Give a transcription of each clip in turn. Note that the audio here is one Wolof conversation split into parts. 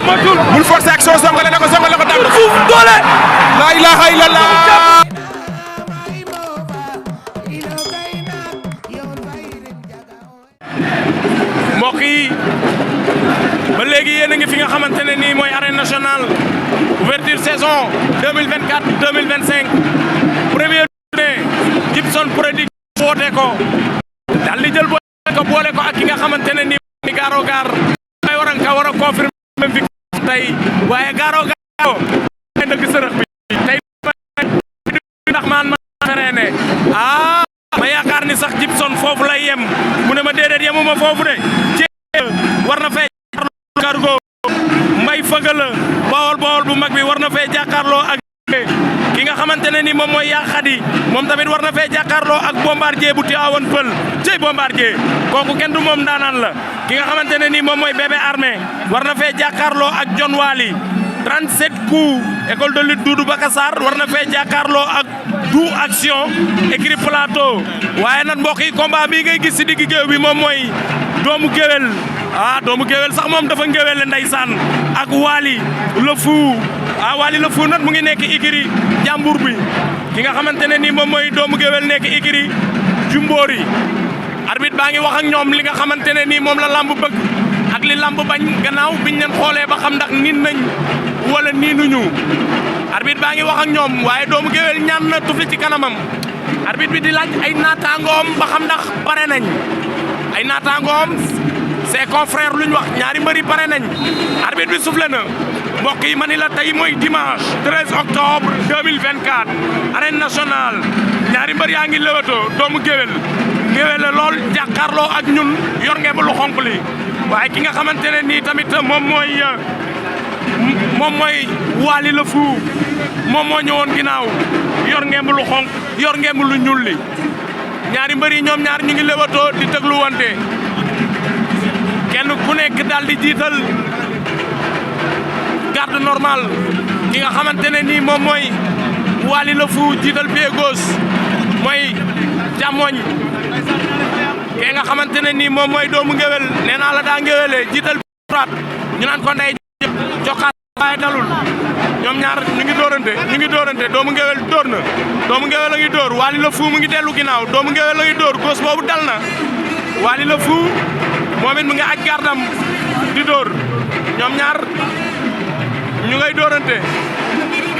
matul bul forcer action songale na ko daan na suuf doole la ilaha illallah mbokk yi ba léegi yéen a ngi fi nga xamante ne nii mooy arène nationale ouverture saison 2024 2025 première journée Djibson Production woote ko daal di jël boole ko ak ki nga xamante ne nii mooy Garo Gare may war a confirmer même victoire tey waaye Garo Gare ay dëgg sërëx bi tey ndax man ma freiné ma yaakaar ni sax Djibson foofu lay yem mu ne ma déedéet yemuma foofu de war na fee cargo mbay fëgala bawol bu mag bi war na fee jàkkaarloo ak ki nga xamante ne ni moom mooy yaa xadi moom tamit war na fee jàkkaarloo ak bombardier bu Tivaouane Peulh cey bombardier kooku kenn du moom ndaanaan la ki nga xamante ne ni moom mooy bébé armé war na fee jàkkaarloo ak John Wali 37 coups école de lutte Doudou Bakassar war na fee jàkkaarloo ak du action écrit plateau waaye nag mbokk yi combat bii ngay gis ci digg géew bi moom mooy doomu géwél doomu géwél sax moom dafa ngéwél ndeysaan ak Wali le fou Wali le fou nag mu ngi nekk ikiri jàmbur bi ki nga xamante ne nii moom mooy doomu géwél nekk ikiri jumboori arbitre baa ngi wax ak ñoom li nga xamante ne nii moom la lamb bëgg ak li lamb bañ gannaaw biñ leen xoolee ba xam ndax niin nañ wala niinuñu arbitre baa ngi wax ak ñoom waaye doomu géwél ñaan na tufli ci kanamam arbitre bi di laaj ay naataangoom ba xam ndax pare nañ ay naataangoom ses confrères luñ wax ñaari mbëri pare nañ arbitre bi soufflé na mbokk yi ma ni la tey mooy dimanche 13 octobre 2024 arène nationale ñaari mbër yaa ngi lëwatoo doomu géwél la lool jàkkaarloo ak ñun yor ngeen ba lu xonk li waaye ki nga xamante ne nii tamit moom mooy Wali le fou moom moo ñëwoon ginnaaw yor ngeen lu xonk yor ngeen lu ñuul li ñaari mbër yi ñoom ñaar ñu ngi lëwatoo di tëglu wante kenn ku nekk daal di jiital garde normal ki nga xamante ne nii moom mooy Wali le fou jiital pied gauche mooy càmmoñ ke nga xamante ne nii moom mooy doomu ngewel nee naa la daa ngewele jiital droite ñu naan ko ndey jokkaat waaye dalul ñoom ñaar ñu ngi dóorante doomu ngewel dóor na doomu ngewel la ngi dóor Wali le fou mu ngi dellu ginnaaw doomu ngewel la ngi dóor gauche boobu dal na Wali le fou moom it mu ngi aj gardam di dóor ñoom ñaar ñu ngay dóorante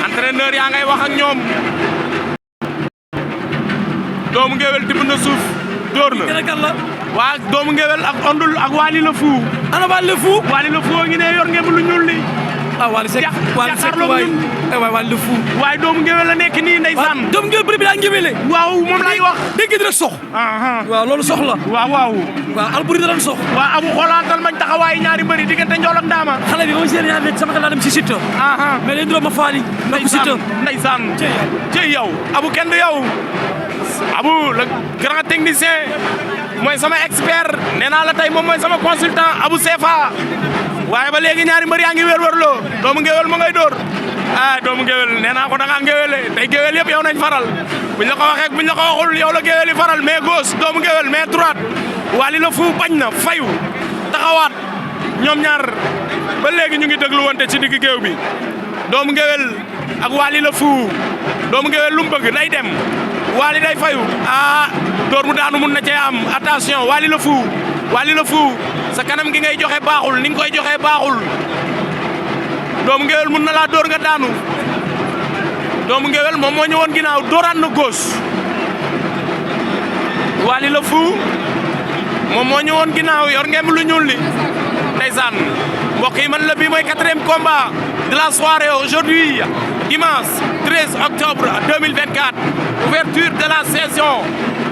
entraîneur yaa ngay wax ak ñoom doomu ngewel tibb na suuf dóor na waa doomu ngewel ak ondul ak Wali le fou ana Wali le fou a ngi ne yor ngeen lu ñuul li Wali Seck Wali le fou waaye doomu ngewel la nekk nii ndeysaan doomu ngewel bëri bi daa ngewele waaw moom lay wax dégg rek sox waaw loolu sox la waaw alburi da doon sox waaw abu xoolaatal mañ taxawaay ñaari bëri diggante njool ak ndaama xale bi ba mu seen yaa sama xel laa dem si Siteu mais day ma faali ndax Siteu ndeysaan cey yow abu kenn du yow abu le grand technicien mooy sama expert nee naa la tey moom mooy sama consultant abu CFA waaye ba léegi ñaari mbër yaa ngi wér-wérloo doomu ngewel mu ngay dóor doomu ngewel nee naa ko da ngaa ngewele tey gewel yëpp yow nañ faral buñ la ko waxee buñ la ko waxul yow la gewel yi faral mais gauche doomu ngewel mais droite Wali le fou bañ na fayu taxawaat ñoom ñaar ba léegi ñu ngi déglu wante ci digg géew bi doomu ngewel ak Wali le fou doomu ngewel lu mu bëgg day dem Wali day fayu dóor mu daanu mun na cee am attention Wali le fou sa kanam gi ngay joxe baaxul ni nga koy joxe baaxul doomu ngewel mun na laa dóor nga daanu doomu ngewel moom moo ñëwoon ginnaaw dóoraan na gauche Wali le fou moom moo ñëwoon ginnaaw yor ngeen lu ñuul li ndeysaan mbokk yi man la bii mooy 4e combat de la soirée aujourd'hui dimanche 13 octobre 2024 ouverture de la saison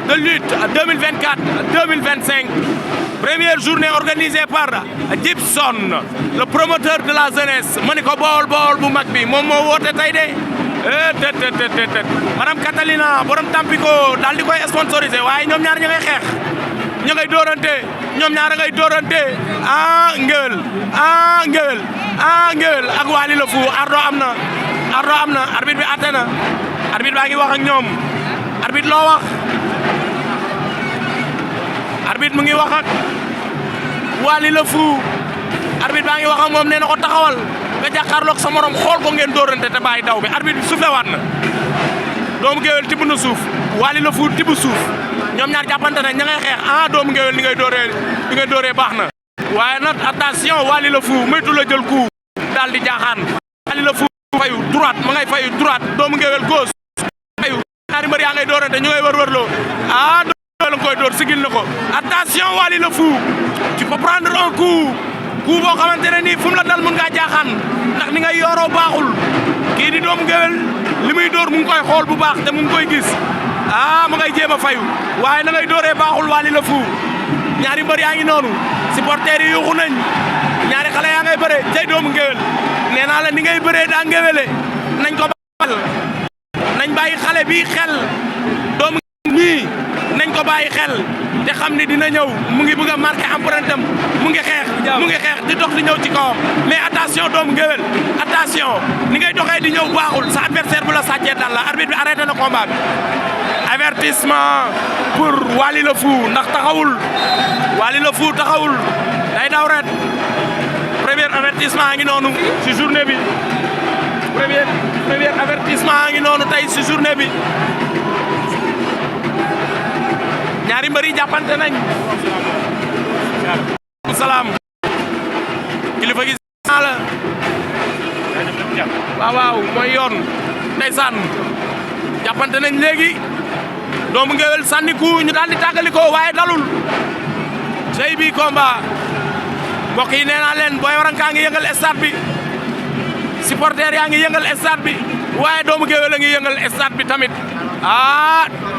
de lutte 2024-2025 première journée organisée par Djibson le promoteur de la jeunesse ma ni ko bool bu mag bi moom moo woote tey de madame Catalina borom Tampico daal di koy sponsorisé waaye ñoom ñaar ñu ngay xeex ñu ngay dóorante ñoom ñaar ngay dóorante ngewel ak Wali le fou ardo am na arbitre bi atte na arbitre baa ngi wax ak ñoom arbitre loo wax arbitre mu ngi wax ak Wali le fou arbitre baa ngi wax ak moom nee na ko taxawal nga jàkkaarloog sa morom xool ko ngeen dóorante te bàyyi daw bi arbitre bi soufflé waat na doomu géwél tibb na suuf Wally le Fou tibb suuf ñoom ñaar jàppante ne ña ngay xeex doomu géwél li ngay dooree baax na waaye nag attention Wally le Fou moytu la jël coup daal di jaaxaan Wally le Fou fayu droite ma ngay fayu droite doomu géwél gauche fayu ñaari mbër yaa ngay doorante ñu ngay wër-wërloo doomu géwél nga koy door sigil na ko attention Wally le Fou tu peux prendre un coup boo xamante ne nii fu mu la dal mën ngaa jaaxaan ndax ni ngay yoroo baaxul kii di doomu géwél li muy door mu ngi koy xool bu baax te mu ngi koy gis ma ngay jéem a fayu waaye na ngay dooree baaxul Wally le Fou ñaari mbër yaa ngi noonu supporters yi yuuxu nañ ñaari xale yaa ngay bëre tey doomu ngéwél nee naa la ni ngay bëree daa ngéwéle nañ ko bàyyi nañ bàyyi xale bi xel doomu nii nañ ko bàyyi xel te xam ni dina ñëw mu ngi bëgg a marqué empreinte am mu ngi xeex di dox di ñëw ci kawam mais attention doomu ngéwél attention ni ngay doxee di ñëw baaxul sa adversaire bu la sàccee dal la arbitre bi arrêté na combat bi avertissement pour Wally le Fou ndax taxawul Wally le Fou taxawul day daw ret premier avertissement a ngi noonu ci journée bi premier avertissement a ngi noonu tey ci journée bi ñaari mbër yi jàppante nañ salaam kilifa gi la waaw mooy yoon ndeysaan jàppante nañ léegi doomu ngéwél sànni ku ñu daal di tàggalikoo waaye dalul cey bi combat mbokk yi nee naa leen Boy Waranka ngi yëngal stade bi supporter yaa ngi yëngal stade bi waaye doomu ngéwél a ngi yëngal stade bi tamit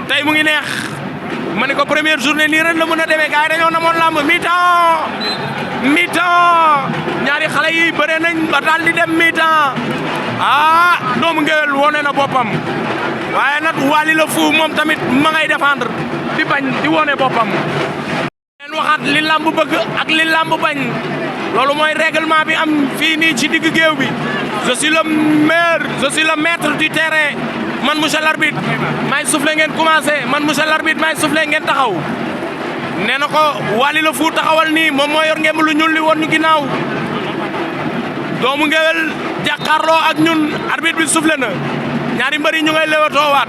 tey mu ngi neex ma ne ko première journée nii ren la mën a demee gars yi dañoo namoon lamb mi-temps ñaari xale yi bëre nañ ba daal di dem mi-temps doomu ngéwél wone na boppam waaye nag Wally le Fou moom tamit ma ngay défendre di bañ di wone boppam leen waxaat li lamb bëgg ak li lamb bañ loolu mooy règlement bi am fii nii ci digg géew bi je suis le maître du terrain man monsieur l'arbitre may soufflé ngeen commencé man monsieur l'arbitre may soufflé ngeen taxaw nee na ko Wally le Fou taxawal nii moom moo yor ngemb lu ñuul li woon ñu ginnaaw doomu ngéwél jàkkaarloo ak ñun arbitre bi soufflé na ñaari mbër yi ñu ngay lewatoowaat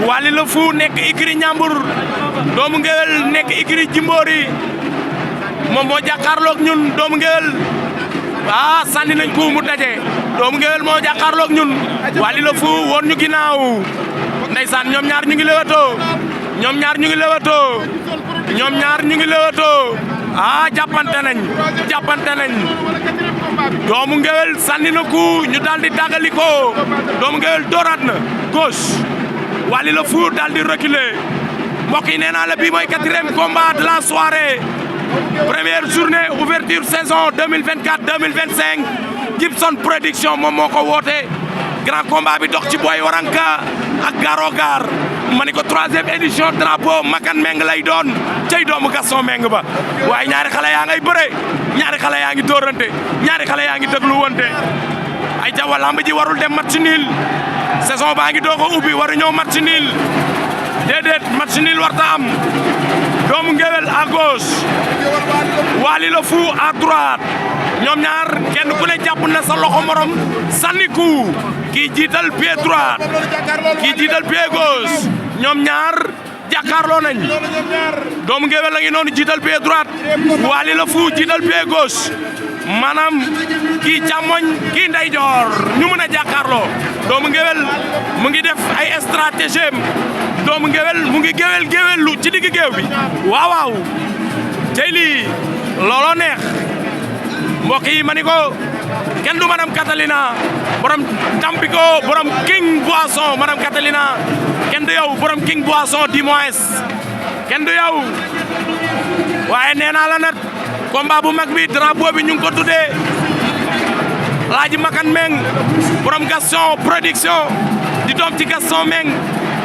Wally le Fou nekk ikiri ñambur doomu ngéwél nekk ikiri jimboori moom moo jàkkaarloog ñun doomu ngéwél sànni nañ ko mu daje doomu ngéwél moo jàkkaarloog ñun Wally le Fou woon ñu ginnaaw ndeysaan ñoom ñaar ñu ngi lewatoo jàppante nañ doomu ngéwél sànni na ku ñu daal di tàggalikoo doomu ngéwél dooraat na gauche Wally le Fou daal di reculer mbokk yi nee naa la bii mooy 4e combat de la soirée première journée ouverture saison 2024-2025 Gibson Production moom moo ko woote grand combat bi dox ci Boy Waranka ak Garo Gare ma ni ko 3e édition drapeau Makan Meng lay doon cey doomu Gaston Meng ba waaye ñaari xale yaa ngay bëre ñaari xale yaa ngi dóorante ñaari xale yaa ngi déglu wante ay jawa lamb ji warul dem match nul saison baa ngi doog a ubbi waru ñëw match nul déedéet match nul warta am doomu ngéwél à gauche Wally le Fou à droite ñoom ñaar kenn ku ne jàpp na sa loxo morom sànni ku kii jiital pied droite kii jiital pied gauche ñoom ñaar jàkkaarloo nañ doomu ngéwél la ngi noonu jiital pied droite Wally le Fou jiital pied gauche maanaam kii càmmoñ kii ndeyjoor ñu mën a jàkkaarloo doomu ngéwél mu ngi def ay stratégie doomu ngéwél mu ngi géwél lu ci digg géew bi waaw tey lii looloo neex mbokk yi ma ni ko kenn du madame Catalina borom Tampico borom King Boisson madame Catalina kenn du yow borom King Boisson du moins kenn du yow waaye nee naa la nag combat bu mag bi drapeau bi ñu ngi ko tuddee Laaji Makan Meng borom Gaston Production di doom ci Gaston Meng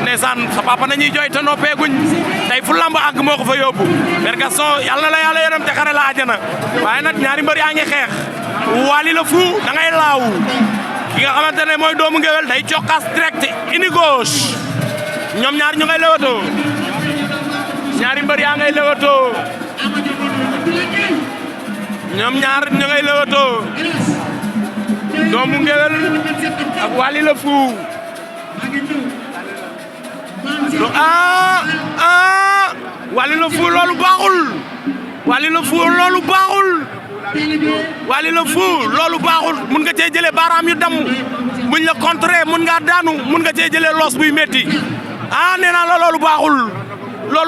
ndeysaan sa papa nañuy jooy te noppeeguñ tey fu lamb àgg moo ko fa yóbbu Père Gaston yàlla na la yàlla yërëm te xare la àjjana waaye nag ñaari mbër yaa ngi xeex Wally le Fou da ngay laaw ki nga xamante ne mooy doomu ngéwél day cokkaas direct ini gauche ñoom ñaar ñu ngay lewatoo ñaari mbër yaa ngay lewatoo ñoom ñaar ñu ngay lewatoo Doomu Ngéwél ak Waly le Fou Waly le Fou loolu baaxul Waly le Fou loolu baaxul Waly le Fou loolu baaxul mun nga cee jëlee baaraam yu damm buñ la contrer mun ngaa daanu mun nga cee jëlee loos buy metti nee naa la loolu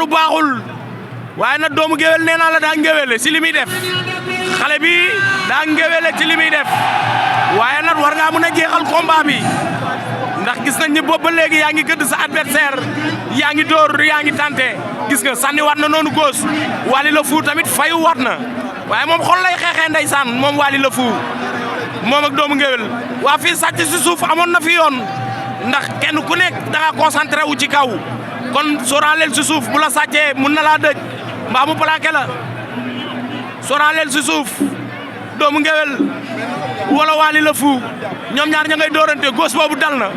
baaxul waaye nag Doomu Ngéwél nee naa la daa ngéwéle si li muy def xale bi daa ngéwéle ci li muy def waaye nag war ngaa mën a jeexal combat bi ndax gis nañ ni boobu ba léegi yaa ngi gëdd sa adversaire yaa ngi dóor yaa ngi tante gis nga sànni waat na noonu góos Waly le Fou tamit fayu waat na waaye moom xol lay xeexee ndeysaan moom Waly le Fou moom ak Doomu Ngéwél waa fii sàcc si suuf amoon na fi yoon ndax kenn ku nekk da nga concentré wu ci kaw kon soraaleel si suuf bu la sàccee mun na laa dëj mbaa mu plaqué la soraaleel si suuf Doomu Ngéwél wala Waly le Fou ñoom ñaar ña ngay dóorante góos boobu dal na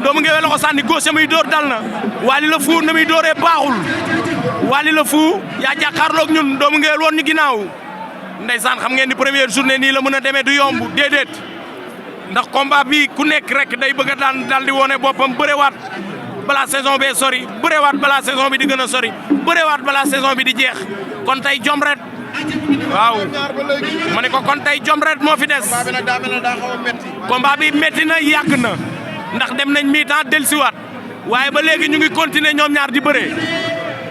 Doomu Ngéwél la ko sànni góos ya muy dóor dal na Waly le Fou na muy dóoree baaxul Waly le Fou yaa jàkkaarloog ñun Doomu Ngéwél woon ñu ginnaaw ndeysaan xam ngeen ni première journée nii la mën a demee du yomb déedéet ndax combat bi ku nekk rek day bëgg a daan daal di wone boppam bërewaat balaa saison bee sori bërewaat balaa saison bi di gën a sori bërewaat balaa saison bi di jeex kon tey jom ret waaw ma ne ko kon tey jom ret moo fi des combat bi métti na yàgg na ndax dem nañ mi-temps dellusiwaat waaye ba léegi ñu ngi continuer ñoom ñaar di bëree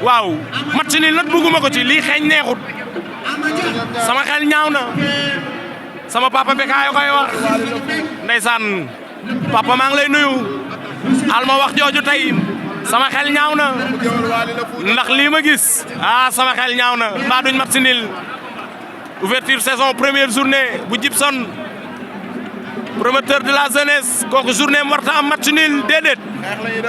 waaw match ni nag bëgguma ko ci lii xeeñ neexut sama xel ñaaw na sama papa Bécaye koy wax ndeysaan papa maa ngi lay nuyu alma wax jooju tey sama xel ñaaw na ndax lii ma gis sama xel ñaaw na mbaa duñ match nul ouverture saison première journée bu Gibson promoteur de la jeunesse kooku journée am warta am match nul déedéet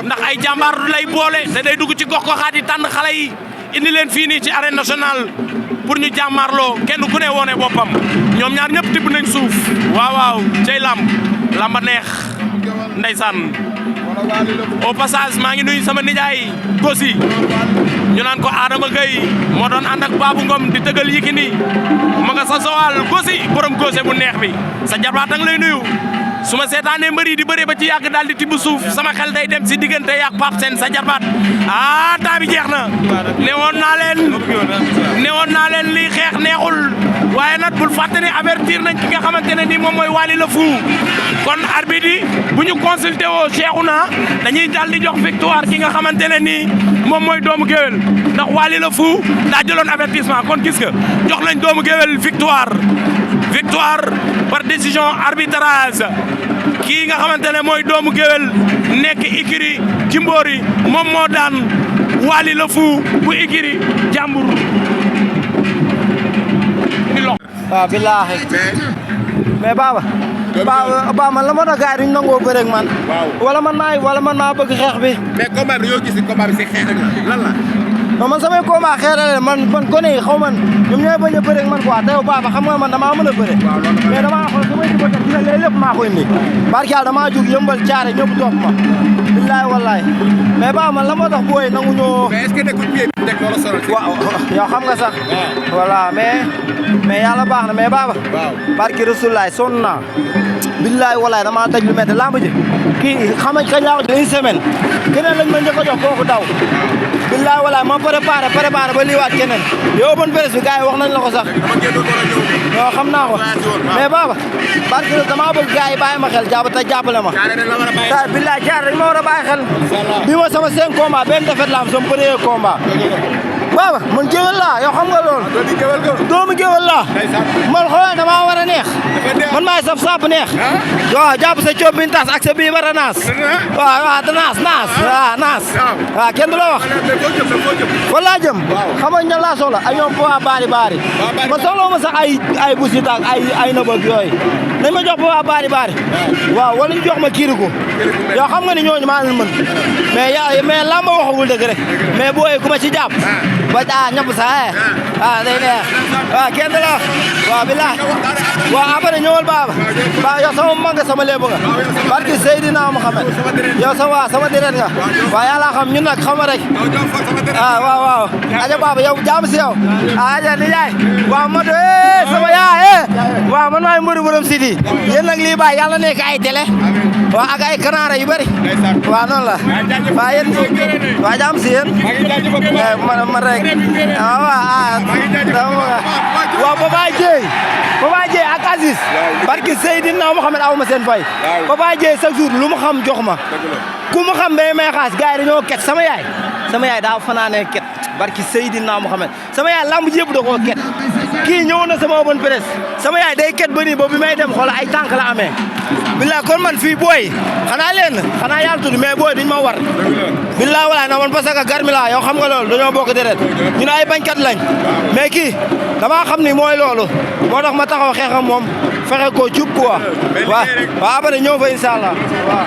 ndax ay jàmbaar lay boole te day dugg ci gox-goxaat yi tànn xale yi indi leen fii nii ci arène nationale pour ñu jàmmaarloo kenn ku ne woone boppam ñoom ñaar ñëpp tibb nañ suuf waaw cey lamba neex ndeysaan au passage maa ngi nuyu sama nijaay Gosi ñu naan ko Adama Gueye moo doon ànd ak Babou Ngom di tëgal Yékini ma nga sa sowal Gosi borom Gose bu neex bi sa jarbaat ang lay nuyu su ma seetaanee mbër yi di bëree ba ci yàgg daal di tibb suuf sama xel day dem si diggante yaak Pape Sène sa jarbaat temps bi jeex na newoon naa leen lii xeex neexul waaye nag bul fàtte ne avertir nañ ki nga xamante ne nii moom mooy Waly le Fou kon arbitre yi bu ñu consulté woo Cheikhouna dañuy daal di jox victoire ki nga xamante ne nii moom mooy Doomu Ngéwél ndax Waly le Fou daa jëloon avertissement kon gis nga jox nañ Doomu Ngéwél victoire par décision arbitrage kii nga xamante ne mooy Doomu Ngéwél nekk ikiri Jimbori moom moo daan Waly le Fou bu ikiri jàmbur waaw billaahi mais Baba man la moo tax gars yi duñ nangoo bëre ak man. wala man maa bëgg xeex bi. mais combat bi dañoo gis ni combat bi si xeex rek la lan la. non man samay combat xeex la man gone yi xaw man ñoom ñooy bañ a bëre ak man quoi te yow Baba xam nga man damaa mën a bëre. mais damaa xool samay dugub gis nga léegi lépp maa koy indi. barke Yàlla damaa jug yëmbal caare ñëpp topp ma. billaay wallaay mais Baba man la moo tax booy nangu ñoo. mais est-ce que nekkul pied bi teg loolu sonal. waaw yow xam nga sax. voilà mais yàlla baax na mais Baba. waaw barke Rasulaay sonn naa. billaay wallaay damaa daj lu métti lamb ji kii xam nga kañ laa ko une semaine keneen lañ ma njëkk a jox kooku daw. billaay wallaay ma préparé ba liiwaat keneen yow open presse bi gars yi wax nañ la ko sax. non xam naa ko mais Baba barke damaa bëgg gars yi bàyyi ma xel jàppale ma. billaay jaar dañ ma war a bàyyi xel. bi ma sama 5 combat benn defet la am sama premier combat. Baba man géwél laa yow xam nga loolu. doomu géwél laa. man xoolal damaa war a neex. man maay saf sap neex. waaw jàpp sa coob bi ñu tas ak sa bii bara naas. waaw naas. waaw kenn du la wax. fan laa jëm. xam nga ñan laa soxla ay ñoom waa baari. man soxla ma sax ay busit ak ay nëbëg yooyu. nañ ma jox waa baari. waaw wala ñu jox ma kiriku. yow xam nga ni ñooñu maa leen mën. mais laa ma waxagul dëgg rek. mais booy ku ma ci jàpp. ba ñëpp sax day neex. waaw kenn du la wax. waaw bilaay. waaw après ñëwal baaba waaw yow sama mag nga sama lépp nga barki Seydina Muhammad yow sama deret nga waaw yàlla xam ñun nag xama rek waaw aja baaba yow jaam si yow aja ni yaay waaw ma sama yaay waaw man maay mbëru borom sidi yéen nag lii baay yàlla nekk ay télé waaw ak ay kanaara yu bëri waaw noonu la waaw yéen waaw jaam si yéen man rek waaw Papa Dieye ak Aziz barki Seydina Muhammad aw ma seen fay Papa Dieye chaque jour lu mu xam jox ma ku mu xam bay may xaas gars yi dañoo ket sama yaay daa fanaanee ket barki Seydina Muhammad sama yaay lamb ji yëpp da koo ket kii ñëw na sama open press sama yaay day ket ba nii ba bi may dem xool ay tànk la amee billaay kon man fii booy xanaa yàlla tudd mais booy duñ ma war billaay walaay na man parce que garmi laa yow xam nga loolu dañoo bokk deret ñu ne ay bañkat lañ mais kii damaa xam ni mooy loolu moo tax ma taxaw xeexam moom fexe ko cub quoi waaw après ñëw fa incha allah waaw